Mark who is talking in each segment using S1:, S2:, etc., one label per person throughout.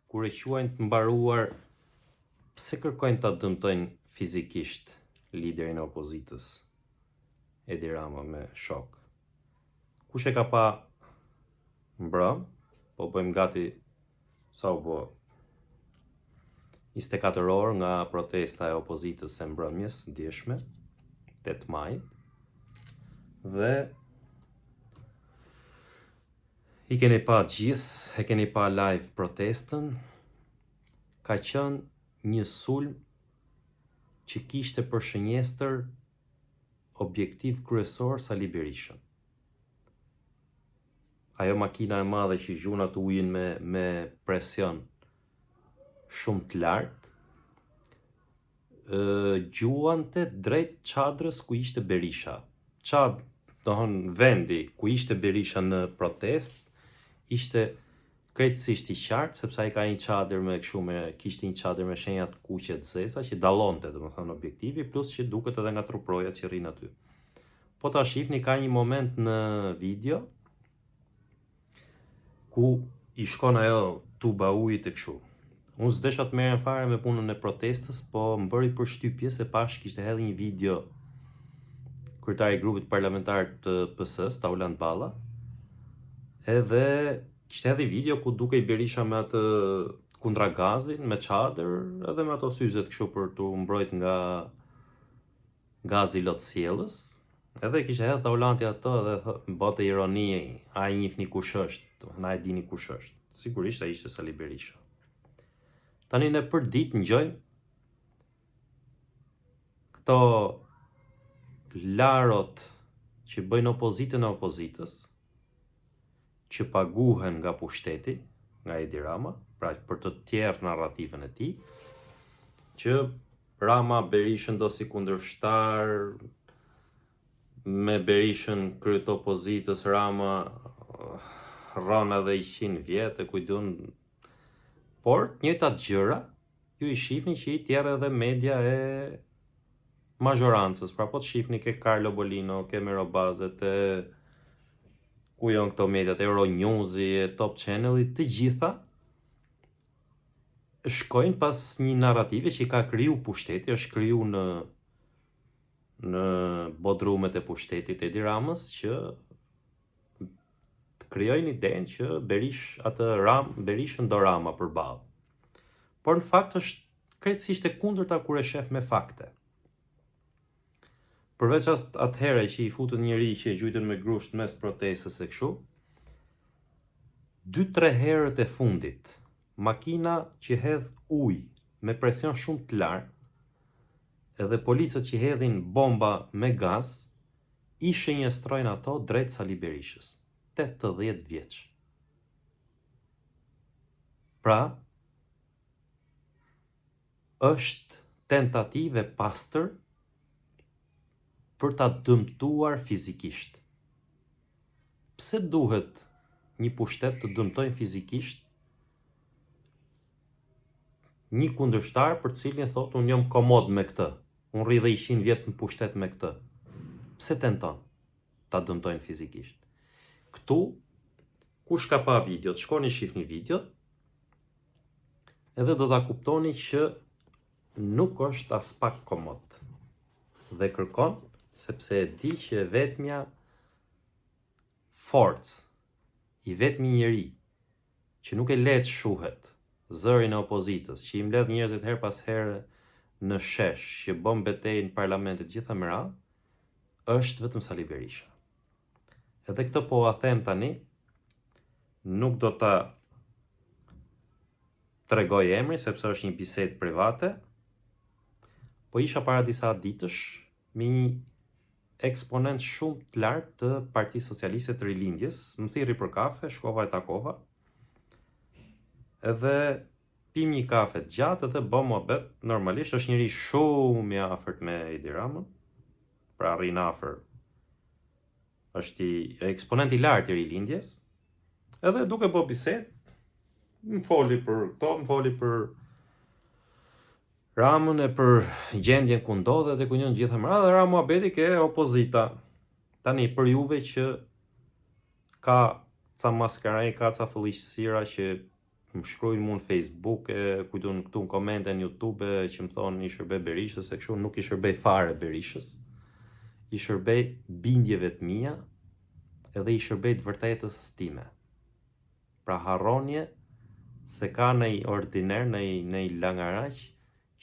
S1: Kur e quajnë të mbaruar, pse kërkojnë ta dëmtojnë fizikisht liderin e opozitës, Edi Rama me shokë? Kush e ka pa mbrëm, po bëjmë gati sa u bë 24 orë nga protesta e opozitës e mbrëmjes djeshme, 8 majit, dhe I keni pa të gjithë, e keni pa live protestën, ka qenë një sulm që kishte për shënjestër objektiv kryesor Sali Berishën. Ajo makina e madhe që gjun atë ujin me, me presion shumë të lartë, gjuante drejt çadrës ku ishte Berisha. Çad, domethënë vendi ku ishte Berisha në protestë ishte krejtësisht i qartë sepse ai ka një çadër me kështu me kishte një çadër me shenja të kuqe të zeza që dallonte domethënë objektivi plus që duket edhe nga truprojat që rrinë aty. Po ta shihni ka një moment në video ku i shkon ajo tuba ujit e kështu. Unë s'desha të merrem fare me punën e protestës, po më bëri përshtypje se pashë kishte hedhë një video kryetari i grupit parlamentar të PS-së, Taulant Balla, edhe kishte hedhë një video ku dukej Berisha me atë kundragazin, me çadër, edhe me ato syzet kështu për t'u mbrojt nga gazi lotsjellës, edhe kishte hedhë Taulanti ato edhe bënte ironi, a e njihni kush është, domethënë a e dini kush është. Sigurisht ai ishte Sali Berisha. Tani ne për ditë ngjojmë këto larot që bëjnë opozitën e opozitës, që paguhen nga pushteti, nga Edi Rama, pra për të tjerrë narrativën e tij, që Rama Berishën do si kundërshtar, me Berishën krye të opozitës Rama rron edhe 100 vjet e ku di unë. Por të njëjtat gjëra ju i shihni që i tjerr edhe media e mazhorancës. Pra po të shihni ke Carlo Bolino, ke Mero Baze, te ku janë këto mediat, Euronewsi, e Top Channeli, të gjitha shkojnë pas një narrative që i ka kriju pushteti, është kriju në në bodrumet e pushtetit Edi Ramës që të krijojnë idenë që Berish atë Ram, Berishën do Rama përballë. Por në fakt është krejtësisht e kundërta kur e shef me fakte. Përveç atëherë që i futën njëri që e gjujtën me grusht mes protestës e kështu, 2-3 herët e fundit, makina që hedh ujë me presion shumë të lartë, edhe policët që hedhin bomba me gaz, i shënjestrojnë ato drejt Sali Berishës, 80 vjeç. Pra, është tentativë e pastër për ta dëmtuar fizikisht. Pse duhet një pushtet të dëmtojnë fizikisht një kundërshtar për të cilin thotë unë jam komod me këtë, unë rri dhe 100 vjet në pushtet me këtë. Pse tenton ta dëmtojnë fizikisht? Këtu, kush ka pa videot, shkoni shihni videot, edhe do ta kuptoni që nuk është aspak komod. Dhe kërkon, sepse e di që e vetmja forcë, i vetmi njeri që nuk e le të shuhet zërin e opozitës, që i mbledh njerëzit herë pas here në shesh, që bën betejë në parlament e të gjitha me radhë, është vetëm Sali Berisha. Edhe këtë po ua them tani, nuk do ta tregoj emrin sepse është një bisedë private, po isha para disa ditësh me një eksponent shumë të lartë të Partisë Socialiste të Rilindjes, më thirri për kafe, shkova e takova. Edhe pim një kafe të gjatë edhe bëm muhabet, normalisht është njeri shumë i afërt me Edi Ramën, pra rrin afër është i eksponent i lartë i Rilindjes. Edhe duke bë bisedë, më foli për këto, më foli për Ramën e për gjendjen ku ndodhet e ku di unë gjitha me radhë, dhe ra muhabeti ke opozita. Tani për juve që ka ca maskarenj, ka ca fëlliqësira që më shkruajnë mu në Facebook e ku di unë këtu në komente në YouTube që më thonë i shërbej Berishës e kështu nuk i shërbej fare Berishës. I shërbej bindjeve të mia edhe i shërbej të vërtetës time. Pra harronje se ka nej ordiner, nej nej langaraq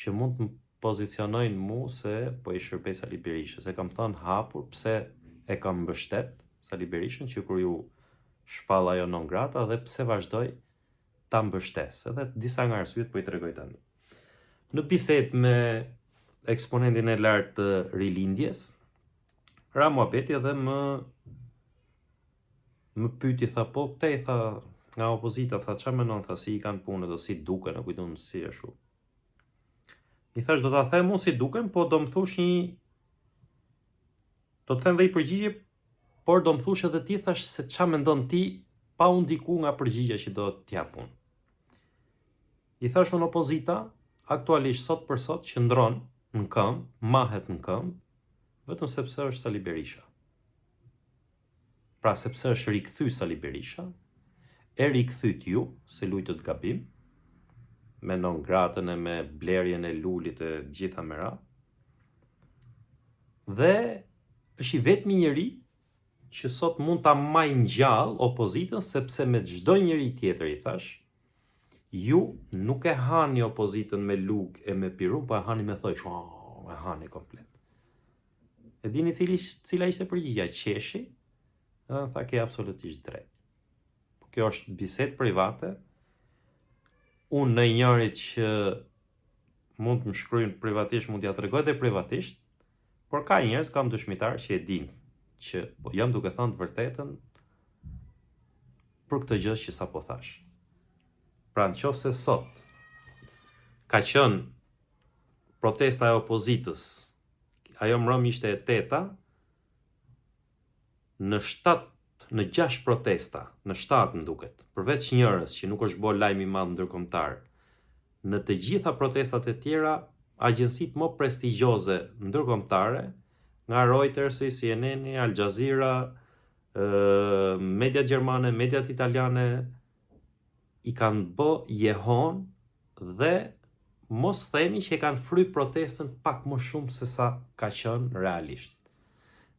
S1: që mund të më pozicionojnë mu se po i shërbej Sali Berishës. E kam thënë hapur pse e kam mbështet Sali Berishën që kur iu shpall ajo non grata dhe pse vazhdoj ta mbështes. Edhe disa nga arsyet po i tregoj tani. Në bisedë me eksponentin e lartë të Rilindjes, ra muhabeti edhe më më pyeti tha po këtej tha nga opozita tha ça mendon tha si i kanë punët o si duken e ku di unë si ashtu. I thash do ta them unë si duken, po do më thush një do të them dhe i përgjigje, por do më thush edhe ti thash se ça mendon ti pa u ndiku nga përgjigja që do të jap unë. I thash unë opozita aktualisht sot për sot qëndron në këmbë, mahet në këmbë, vetëm sepse është Sali Berisha. Pra sepse është rikthy Sali Berisha, e rikthyt ju, se lujtët gabim, me non gratën e me blerjen e Lulit e të gjitha me radhë. Dhe është i vetmi njeri që sot mund ta mbajë gjallë opozitën sepse me çdo njeri tjetër i thash, ju nuk e hani opozitën me lugë e me pirun, po e hani me thoj, e hani komplet. E dini cili, cila ishte përgjigja? Qeshi, edhe më tha ke absolutisht drejt. Po kjo është bisedë private. Unë në njërit që mund të më shkruajnë privatisht, mund t'ja tregoj edhe privatisht, por ka njerëz, kam dëshmitar që e dinë që po jam duke thënë të vërtetën për këtë gjë që sapo thash. Pra në qoftë se sot ka qenë protesta e opozitës ajo mbrëmë ishte e teta, në 7 në 6 protesta, në 7 më duket, përveç njërës që nuk është bo lajm i madh ndërkombëtar, në të gjitha protestat e tjera, agjencitë më prestigjioze ndërkombëtare, nga Reuters-i, CNN-i, Al Jazeera, mediat gjermane, mediat italiane, i kanë bë jehon dhe mos themi që e kanë fry protestën pak më shumë se sa ka qenë realisht.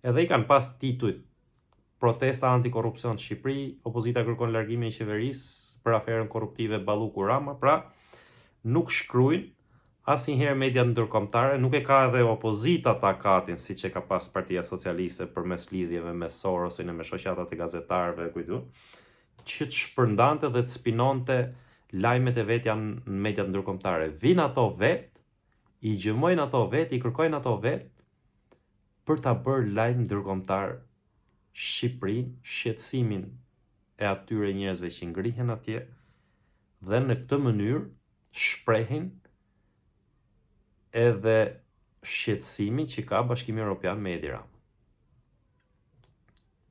S1: Edhe i kanë pas titujt protesta antikorrupsion në Shqipëri, opozita kërkon largimin e qeverisë për aferën korruptive Balluku Rama, pra nuk shkruajnë asnjëherë mediat ndërkombëtare, nuk e ka edhe opozita takatin siç e ka pas Partia Socialiste përmes lidhjeve me Sorosin e me shoqatat e gazetarëve e ku di unë, që të shpërndante dhe të spinonte lajmet e vetja në mediat ndërkombëtare. Vijnë ato vetë, i gjëmojnë ato vetë, i kërkojnë ato vetë për ta bërë lajm ndërkombëtar Shqipërinë, shqetësimin e atyre njerëzve që ngrihen atje dhe në këtë mënyrë shprehin edhe shqetësimin që ka Bashkimi Evropian me Edi Ramën.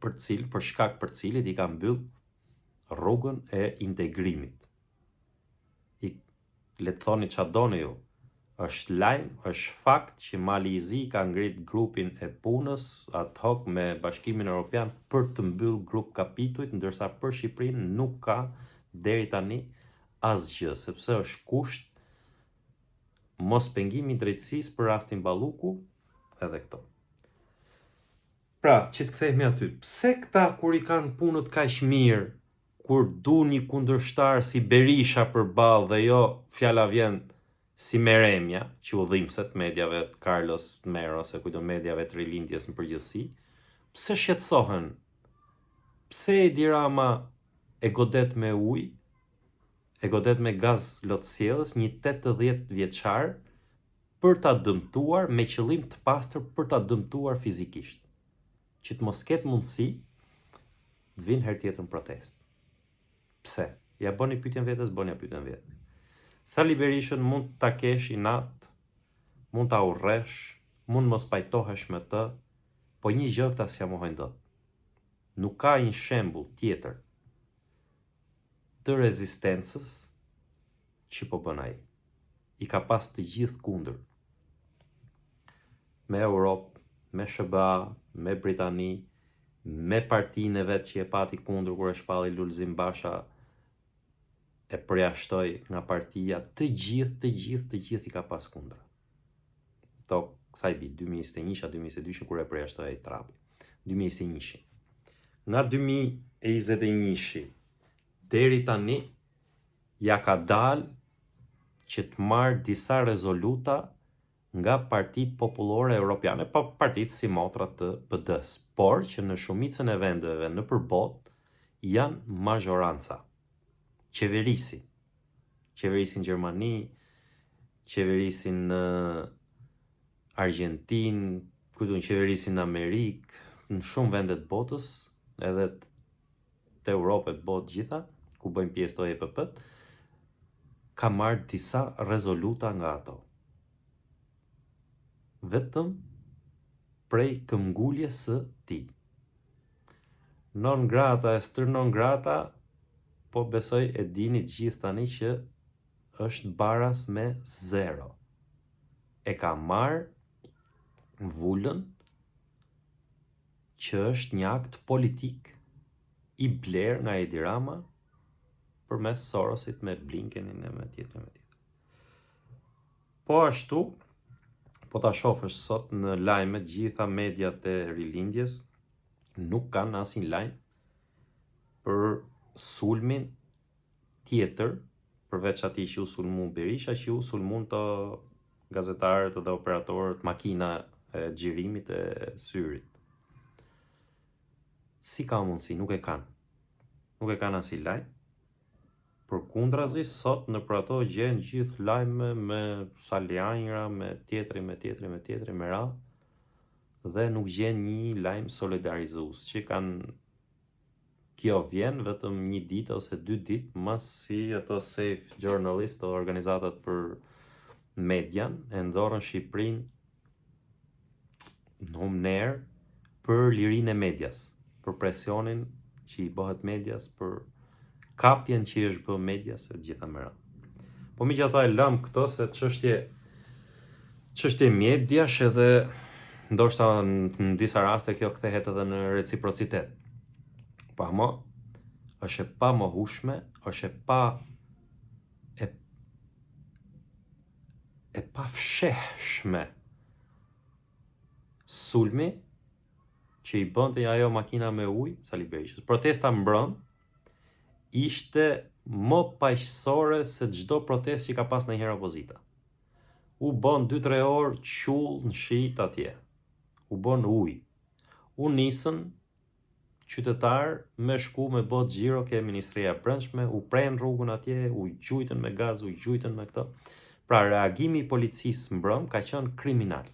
S1: Për të cilë, për shkak për të cilit i ka mbyll rrugën e integrimit. I le të thoni ça doni ju. Është lajm, është fakt që Mali i Zi ka ngrit grupin e punës ad hoc me Bashkimin Evropian për të mbyll grup kapitujt, ndërsa për Shqipërinë nuk ka deri tani asgjë, sepse është kusht mospengimi i drejtësisë për rastin Balluku edhe këto. Pra, që të kthehemi aty, pse këta kur i kanë punët kaq mirë, kur du një kundërshtar si Berisha përballë dhe jo fjala vjen si Meremja, që u dhimbset mediave të Carlos Meros e kujto mediave të rilindjes në përgjithësi, pse shqetësohen? Pse Edi Rama e godet me ujë, e godet me gaz lotsjellës një 80 vjeçar për ta dëmtuar me qëllim të pastër për ta dëmtuar fizikisht, që të mos ketë mundësi të vinë herë tjetër në protestë. Pse? Ja bëni pyetjen vetes, bëni pyetjen vetes. Sali Berishën mund ta kesh inat, mund ta urresh, mund mos pajtohesh me të, po një gjë këta s'ja mohojnë dot. Nuk ka një shembull tjetër të rezistencës që po bën ai. I ka pas të gjithë kundër. Me Europë, me SHBA, me Britani, me partinë e vet që e pati kundër kur e shpalli Lulzim Basha. e përjashtoi nga partia, të gjithë, të gjithë, të gjithë i ka pas kundra. To, kësaj bi, 2021 2022 kur e përjashtoi ai trapi. 2021. Nga 2021 deri tani ja ka dalë që të marrë disa rezoluta nga partitë popullore europiane, po partitë simotra të PD-s, por që në shumicën e vendeve nëpër botë janë mazhoranca. Qeverisin. Qeverisin Gjermani, qeverisin në Argjentinë, ku di unë qeverisin në Amerikë, në shumë vende të botës, edhe të Europë, të botë gjitha, ku bëjnë pjesë to EPP-t, ka marrë disa rezoluta nga ato. Vetëm prej këmbguljes së tij. Non grata e stër non grata, po besoj e dini të gjithë tani që është baras me zero. E ka marrë vulën që është një akt politik i blerë nga Edi Rama përmes Sorosit me Blinkenin e me tjetrin me tjetrin. Po ashtu, po ta shofësh sot në lajmet gjitha mediat e rilindjes nuk kanë asnjë lajm për sulmin tjetër përveç atij që u sulmu Berisha, që u sulmun të gazetarët dhe operatorët makina e xhirimit e syrit. Si ka mundësi, nuk e kanë. Nuk e kanë asnjë lajm. Përkundrazi, sot nëpër ato gjen gjithë lajme me Salianjra, me tjetri, me tjetri, me tjetri, me radhë, dhe nuk gjen një lajm solidarizues, që kanë Kjo vjen vetëm një ditë ose dy ditë masi ato Safe Journalist, ato organizatat për median, e nxorën Shqipërinë në humnerë për lirinë e medias, për presionin që i bëhet medias, për kapjen që i është bë medias e të gjitha me radhë. Po megjithatë e lëmë këto se çështje çështje mediash edhe ndoshta në disa raste kjo kthehet edhe në reciprocitet. Po ama është e pamohueshme, është e pa e e pafshehshme sulmi që i bënte ajo makina me ujë Sali Berishës. Protesta mbrëm ishte më paqësore se çdo protestë që ka pas ndonjëherë opozita. U bën 2-3 orë qull në shi atje. U bën ujë. U nisën qytetarë me shku me bo xhiro ke Ministria e Brendshme, u prenë rrugën atje, u gjujtën me gaz, u gjujtën me këto. Pra reagimi i policisë mbrëm ka qenë kriminal.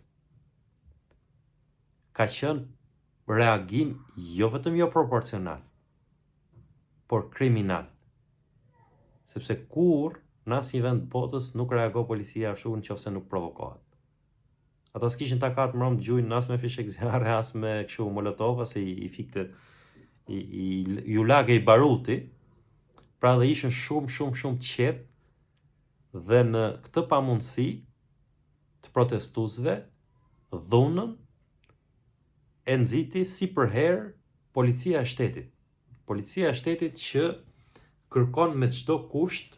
S1: Ka qenë reagim jo vetëm jo proporcional, por kriminal. Sepse kurrë në asnjë vend të botës nuk reagon policia ashtu në qoftë se nuk provokohet. Ata s'kishin takat mbrëm të gjujnë as me fishekzjarre, as me kështu molotova, se i, i fikte, i, i, ju lagej baruti, pra dhe ishin shumë, shumë, shumë të qetë, dhe në këtë pamundësi të protestuesve, dhunën e nxiti si përherë policia e shtetit. Policia e shtetit që kërkon me çdo kusht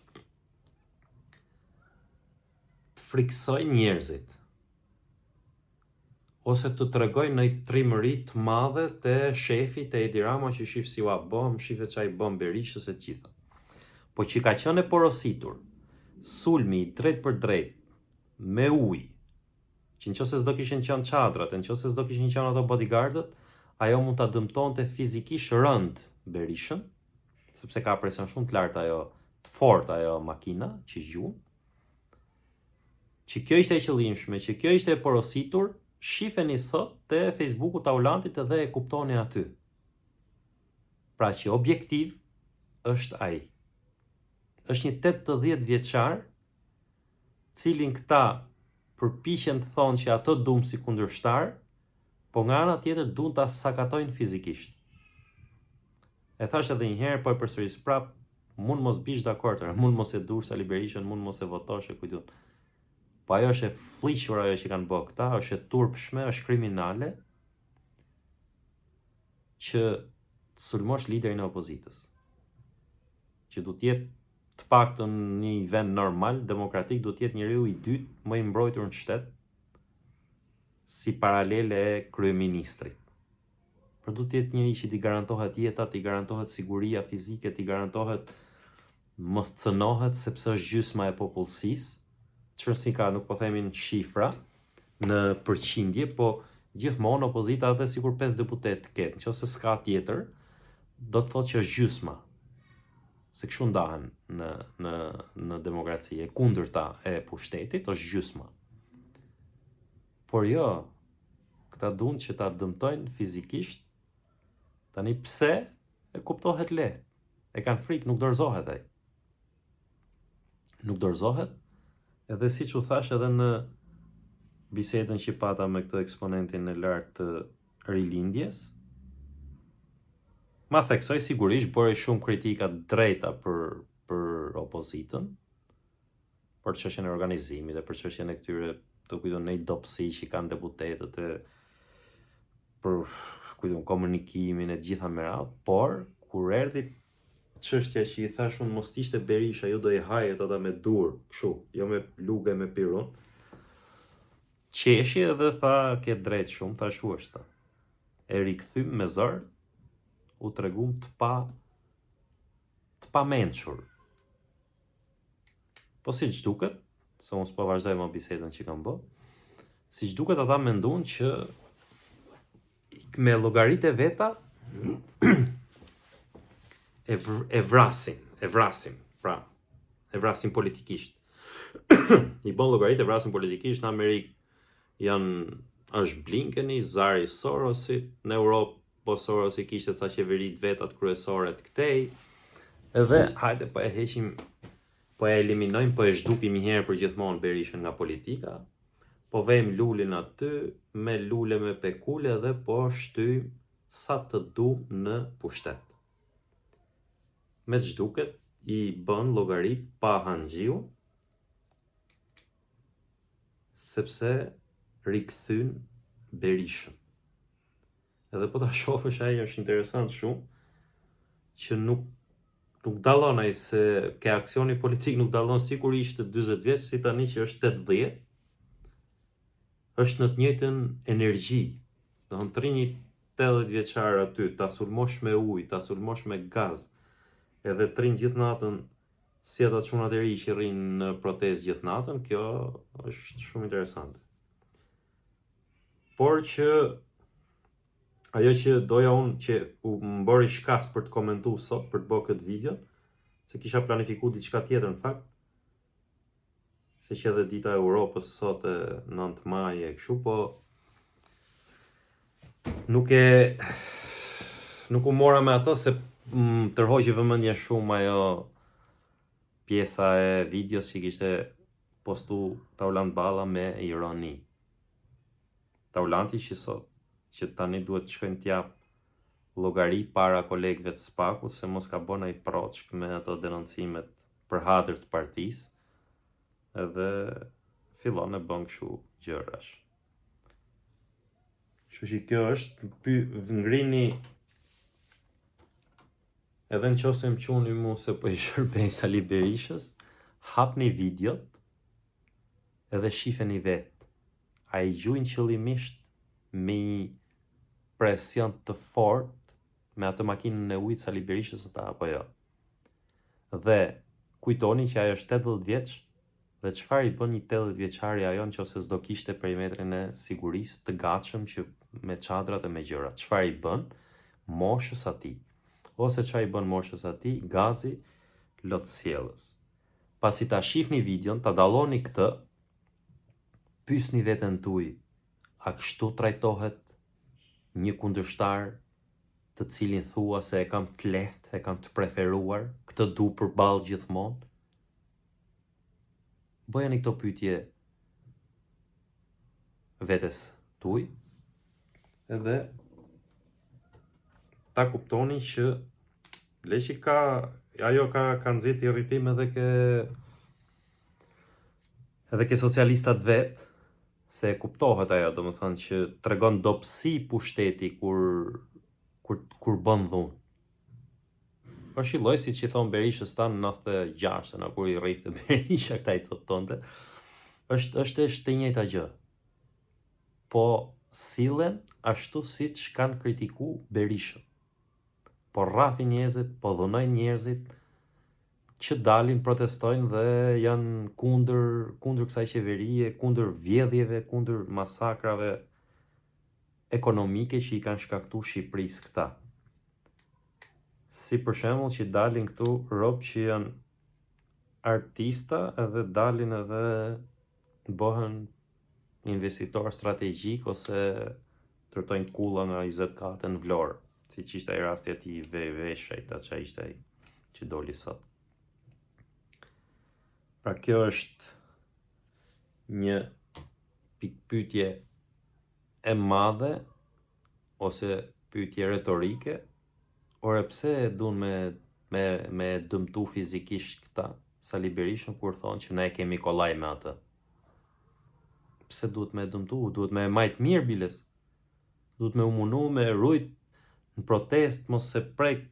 S1: të frikësojë njerëzit ose të tregojë një trimëri të madhe te shefi te Edi Rama që shif si ua bëm, shife ça i bëm Berishës e të gjitha. Po që ka qenë e porositur sulmi i drejtpërdrejtë me ujë që në qoftë se s'do kishin qenë çadrat, në qoftë se s'do kishin qenë ato bodyguardët, ajo mund ta dëmtonte fizikisht rënd Berishën, sepse ka presion shumë të lartë ajo, të fortë ajo makina që gjun. Që kjo ishte e qëllimshme, që kjo ishte e porositur, shifeni sot te Facebooku Taulantit edhe e kuptoni aty. Pra që objektiv është ai. Është një 80 vjeçar cilin këta përpiqen të thonë që atë dum si kundërshtar, po nga ana tjetër duan ta sakatojnë fizikisht. E thashë edhe një herë, po e përsëris prap, mund mos bish dakord, mund mos e dush Sali Berishën, mund mos e votosh e ku di unë. Po ajo është e flliqur ajo që kanë bërë këta, është e turpshme, është kriminale që të sulmosh liderin e opozitës. Që do të jetë. Të paktën në një vend normal, demokratik, duhet të jetë njeriu i dytë më i mbrojtur në shtet, si paralele e kryeministrit. Por duhet të jetë njeri që t'i garantohet jeta, t'i garantohet siguria fizike, t'i garantohet mos cënohet sepse është gjysma e popullsisë, ç'rëndësi ka, nuk po themi në shifra, në përqindje, po gjithmonë opozita edhe sikur 5 deputetë të ketë, në qoftë se s'ka tjetër, do të thotë që është gjysma. Se kështu ndahen në në në demokraci, e kundërta e pushtetit është gjysma. Por jo, këta duan që ta dëmtojnë fizikisht. Tani pse? E kuptohet lehtë. E kanë frikë, nuk dorëzohet ai. Nuk dorëzohet. Edhe siç u thash edhe në bisedën që pata me këtë eksponentin e lartë të rilindjes, ma theksoi sigurisht bëri shumë kritika të drejta për për opozitën, për çështjen e organizimit dhe për çështjen e këtyre të kujton ne dobësi që kanë deputetët e për kujton komunikimin e gjitha me radhë, por kur erdhi çështja që i thash unë mos t'ishte Berisha, ju do i hajet ata me dur, kështu, jo me lugë me pirun. Qeshi edhe tha ke drejt shumë, tha shu është tha. E rikthym me zor, u tregum të pa të pa mençur. Po siç duket, se unë s'po vazhdoj më bisedën që kam bë, siç duket ata mendun që me llogaritë e veta e, vr e vrasin, e vrasin, pra, e vrasin politikisht. I bën llogaritë e vrasin politikisht në Amerikë janë është Blinkeni, zari Sorosit, në Europë po Sorosi kishte ca qeveri të vetat kryesore të këtej. Edhe hajde po e heqim, po e eliminojmë, po e zhdukim një herë për gjithmonë Berishën nga politika. Po vejmë Lulin aty me lule me pekule dhe po shtyjmë sa të dum në pushtet. Me ç'duket i bën llogaritë pa Hanxhiun, sepse rikthyn Berishën. Edhe po ta shofësh ai është interesant shumë që nuk nuk dallon ai se ke aksioni politik nuk dallon si kur ishte 40 vjeç si tani që është 80 është në të njëjtën energji. Do të thonë një 80 vjeçar aty, ta sulmosh me ujë, ta sulmosh me gaz, edhe të rrinë gjithë natën si ata çunat e ri që rrinë në protestë gjithë natën, kjo është shumë interesante. Por që ajo që doja unë që u më bëri shkas për të komentu sot, për të bërë këtë video, se kisha planifiku diçka tjetër në fakt, se që edhe dita e Europës sot e 9 maj e kështu, po nuk e nuk u mora me ato se më tërhoqi vëmendjen shumë ajo pjesa e videos që kishte postu Taulant Balla me ironi. Taulanti që sot, që tani duhet të shkojnë t'jap llogari para kolegëve të SPAK-ut se mos ka bën ai proçk me ato denoncimet për hatër të partisë, edhe fillon e bën kështu gjërash. Kështu që kjo është, py, ngrini edhe në qoftë se më quni mu se po i shërbej Sali Berishës, hapni videot edhe shifeni vetë. A i gjujnë qëllimisht me një presion të fort me atë makinën e ujit Sali Berishës ata apo jo? Dhe kujtoni që ajo është 80 vjeç dhe çfarë i bën një 80 vjeçari ajo në qoftë se s'do kishte perimetrin e sigurisë të gatshëm që me çadrat e me gjërat. Çfarë i bën moshës atij? Ose çfarë i bën moshës atij gazi lotsjellës. Pasi ta shihni videon, ta dalloni këtë, pyesni veten tuaj, a kështu trajtohet një kundërshtar të cilin thua se e kam të lehtë, e kam të preferuar, këtë du përballë gjithmonë? Bëjani këto pyetje vetes tuaj edhe ta kuptoni që le që ka ajo ka ka nxit irritim edhe ke edhe ke socialistat vet se e kuptohet ajo, domethënë që tregon dobësi pushteti kur kur kur bën dhunë. Është një lloj siç i thon Berishës tan në 96-ën, kur i rrifte Berisha këta i coptonte. Është është është e njëjta gjë. Po sillen ashtu siç kanë kritiku Berishën. Po rrafin njerëzit, po dhunojnë njerëzit që dalin, protestojnë dhe janë kundër kundër kësaj qeverie, kundër vjedhjeve, kundër masakrave ekonomike që i kanë shkaktu Shqipërisë këta. Si për shembull që dalin këtu rob që janë artista edhe dalin edhe bëhen investitor strategjik ose ndërtojnë kulla nga 20 kate në Vlorë, siç ishte ai rasti atij Veshajt, a ça ishte ai që doli sot. Pra kjo është një pikëpyetje e madhe ose pyetje retorike, ore pse e dun me me me dëmtu fizikisht këta Sali Berishën kur thonë që ne e kemi kollaj me atë. Pse duhet me e dëmtu? Duhet me e majt mirë biles. Duhet me u munu me e rujt në protest, mos e prek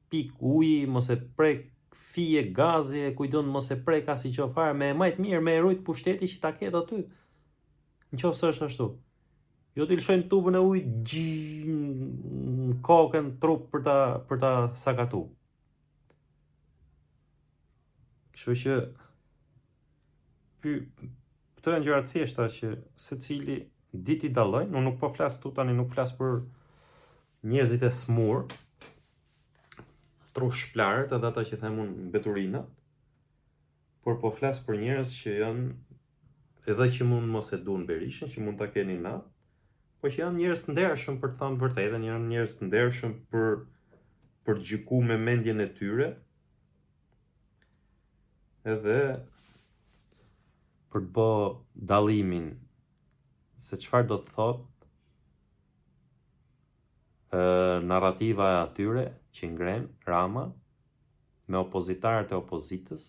S1: pik uji, mos e prek fije gazi, e kujton mos e prek asnjë gjë fare, me e majt mirë, me e rujt pushteti që ta ketë aty. Në qoftë se është ashtu. Jo t'i lëshojnë tubën e ujit gji në kokën, në trup për ta për ta sakatu. Kështu që py, këto janë gjëra të thjeshta që secili di t'i dallojnë. Unë nuk po flas këtu tani, nuk flas për njerëzit e smur, trushplarët edhe ata që them unë mbeturinat, por po flas për njerëz që janë edhe që mund mos e duan Berishën, që mund ta kenë inat, po që janë njerëz të ndershëm për të thënë të vërtetën, janë njerëz të ndershëm për për të gjyku me mendjen e tyre. Edhe për të bë dallimin se çfarë do të thotë narrativa e atyre që ngren Rama me opozitarët e opozitës,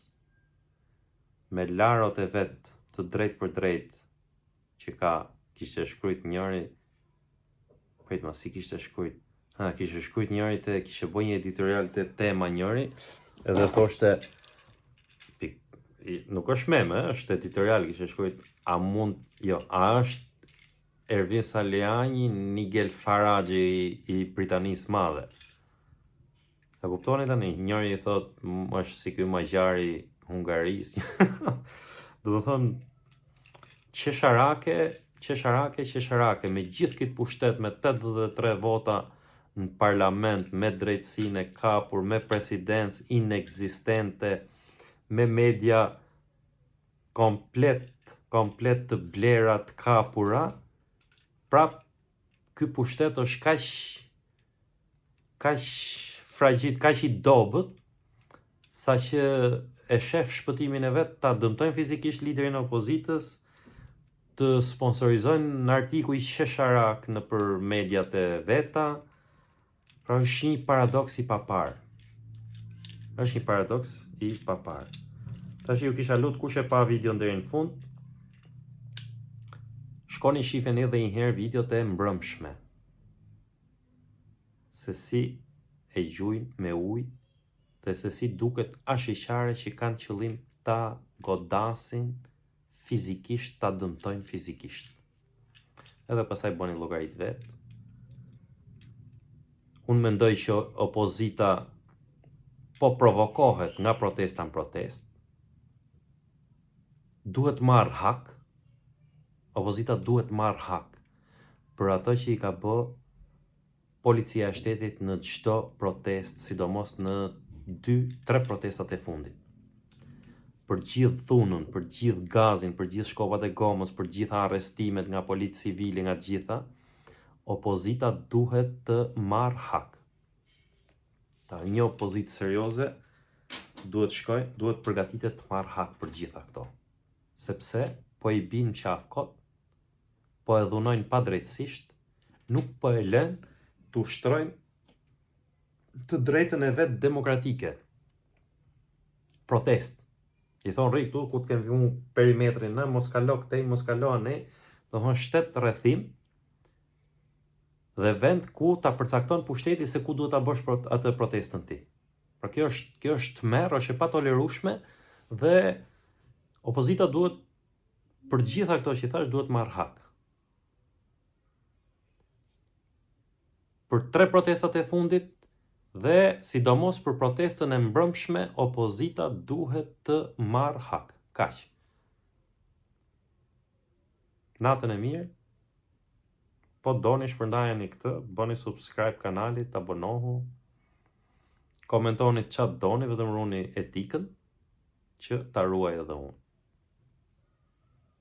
S1: me larot e vet të drejtpërdrejtë që ka kishte shkrujt njëri prit ma si kishte shkrujt ha kishte shkrujt njëri te kishte bë një editorial te tema njëri edhe thoshte pik, nuk është meme është editorial kishte shkrujt a mund jo a është Ervin Salianji Nigel Farage i, i Britanisë Madhe E kuptoni tani, njëri i thot është si ky Magyari i Hungarisë. Do të thonë qesharake, qesharake, qesharake, me gjithë këtë pushtet me 83 vota në parlament, me drejtësinë e kapur, me presidencë inekzistente, me media komplet, komplet të blera të kapura, prap ky pushtet është kaq kaq fragjil, kaq i dobët, sa që e shef shpëtimin e vet ta dëmtojnë fizikisht liderin e opozitës, të sponsorizojnë në artikuj qesharak nëpër mediat e veta. Pra është një paradoks i paparë. Është një paradoks i paparë. Tash ju kisha lut kush e pa videon deri në fund. Shkoni shifeni edhe një herë videot e mbrëmshme. Se si e gjujnë me ujë dhe se si duket ashiqare që kanë qëllim ta godasin fizikisht, ta dëmtojnë fizikisht. Edhe pastaj bëni llogaritë vetë. Unë mendoj që opozita po provokohet nga protesta në protestë. Duhet marrë hak. Opozita duhet marrë hak për ato që i ka bë policia e shtetit në çdo protestë, sidomos në 2-3 protestat e fundit. Për gjithë dhunën, për gjithë gazin, për gjithë shkopat e gomës, për gjitha arrestimet nga policë civile, nga të gjitha, opozita duhet të marrë hak. Ta një opozitë serioze duhet shkoj, duhet përgatitet të marrë hak për gjitha këto. Sepse po i bin qafë kot, po e dhunojnë padrejtësisht, nuk po e lënë të ushtrojnë të drejtën e vet demokratike. Protest. I thonë rri këtu ku të kemi vu perimetrin në, mos kalo këtej, mos kalo anej, do thonë shtet rrethim dhe vend ku ta përcakton pushteti se ku duhet ta bësh atë protestën ti. Pra kjo është kjo është tmerr, është e patolerueshme dhe opozita duhet për të gjitha këto që i thashë duhet marrë hak. Për tre protestat e fundit dhe sidomos për protestën e mbrëmshme opozita duhet të marrë hak. Kaq. Natën e mirë. Po doni shpërndajeni këtë, bëni subscribe kanalit, abonohu. Komentoni ça doni, vetëm ruani etikën që ta ruaj edhe unë.